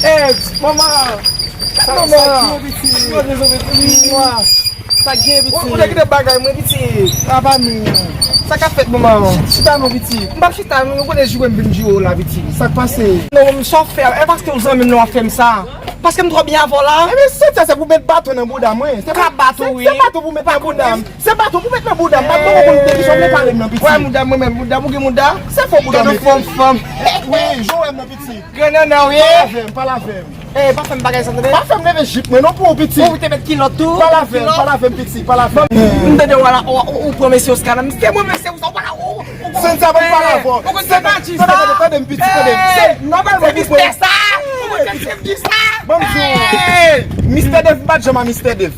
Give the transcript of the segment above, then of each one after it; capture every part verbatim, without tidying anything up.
Ey, manman! Sa, manman! Sa k gen, pitit? Yo, dezole, pitit. Mwa. Sa k gen, pitit? Ou, ou te kite bagay mwen, pitit. Apa nou? Sa k ap fèt, manman? Chi-, chita non, pitit. M p ap chita non, ou konnen jire m vin jire w la, pitit. Sa k pase? Non, m sa w fè, e paske w zanmi m nan w ap fè m sa. Paske m twò byen avè w la. Ebyen, se sa, se pou met baton nan bouda mwen. Se pou, se, se baton pou met nan bouda m. Se baton pou met nan bouda m. M pa t poko konn de ki sa w vle pale m nan, pitit. Wè mouda m, mwen menm, mouda m, ou gen mouda? Se fo bouda m. Gade yon fòm fanm. Wi, jan w wè m nan, pitit. Grenn nan, wi. Pale avè m, pale avè m. Ey, pa fè m bagay sa, tande? Pa fè m leve jip mwen non pou ou, pitit. Ou te met kilòt tou? Pale avè m, pale avè m, pitit, pale avè m. M tande w la, ou, ou, ou pran mesye Oscar la. Mesye mwen, mesye ou sa, ou pa la, ou, ou, ou, Sensei, ban m pale avè w. Ou konn se pa di sa. Tande, tande, tande m, pitit, tande m. Ey, nòmalman, se mistè sa. Ou konn se di sa. Ban m di w. Ey! Mistè Dev, m pa t janm a Mistè Dev.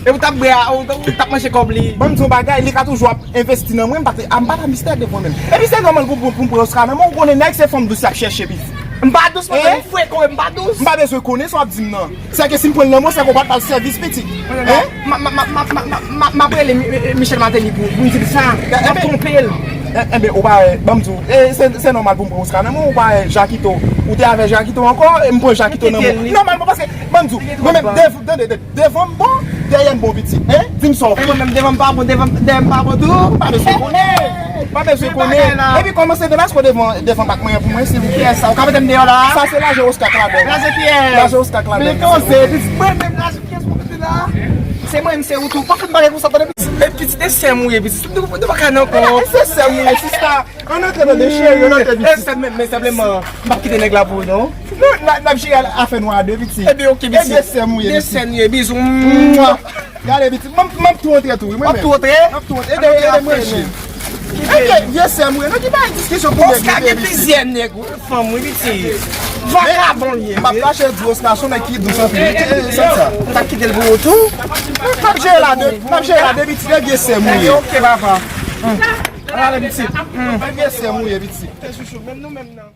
E ou t ap bwè, ou, ou t ap manje kòb li. Ban m di w yon bagay, li ka toujou ap envesti nan mwen, m pa t, a, m pa t a Mistè Dev mwen menm. Epi se nòmal pou, pou, pou m pran Oscar, men mwen, ou konnen nèg se fanm dous y ap chèche, pitit. M pa dous, mwen, m frekan, m pa dous. M pa bezwen konnen sa w ap di m nan. Se ke si m pran l nan men w, se ke w pa t ba l sèvis, pitit. Hein? M ap rele Mi-, Mi-, Michel Martelly pou, pou m di l sa. M ap twonpe l. Enben, ou pa wè, ban m di w, e, se, se nòmal pou m pran Oscar nan men w, ou pa wè Jakito. Ou te avè Jakito ankò, e m pran Jakito nan men w. Nòmalman, paske, ban m di w, mwen menm, dev-, tande, tande, devan m bon, dèyè m bon, pitit. Hein? Di m sa w vle. E mwen menm, devan m pa bon, devan, dèyè m pa bon tou. Pa bezwen konnen. Pa bezwen konnen. Epi kòmanse demasyon devan, devan bak mwen an pou mwen, silvouplè. Kiyès sa? Ou ka mete m deyò la? Sa se lajan Oscar k ladan. Lajan kiyès? Lajan Oscar k ladan. Men kòmanse, mwen menm lajan kiyès pou mete la? Se mwen menm, se ou tou. Pa fè m bagay konsa, tande. E pitit, e sè m ou ye, pitit. Nou, nou pa ka nan kò. E se sè m ou ye, sista. Ann antre nan de cheri, ann antre, pitit. E sè m, men senpleman, m p ap kite nèg la pou ou, non. Non, n a, n ap jere afè nou a de, pitit. Ebyen, oke, pitit. Ebyen, sè m ou ye, pitit. De sè m ou ye, bizou. Mwa. Gade, pitit, m ap, m ap tou antre tou, wi, mwen menm. W ap tou antre? M ap tou antre. Ede, ede mwen, cheri. Ebyen, vye sè m ou ye, nan ki bagay diskisyon pou nèg, pitit? Oscar gen plizyè nèg, wi, fanm, wi, pitit. Vakabon li ye, wi. M p ap kache di Oscar se yon nèg ki dous anpil, wi. E, e, e, sa, sa. M t ap kite l pou ou tou. N ap jere la de, n ap jere la de, pitit, e vye sè m ou ye. Ebyen, oke, papa. Ala, pitit. E vye sè m ou ye, pitit. Tè chouchou, menm nou menm nan.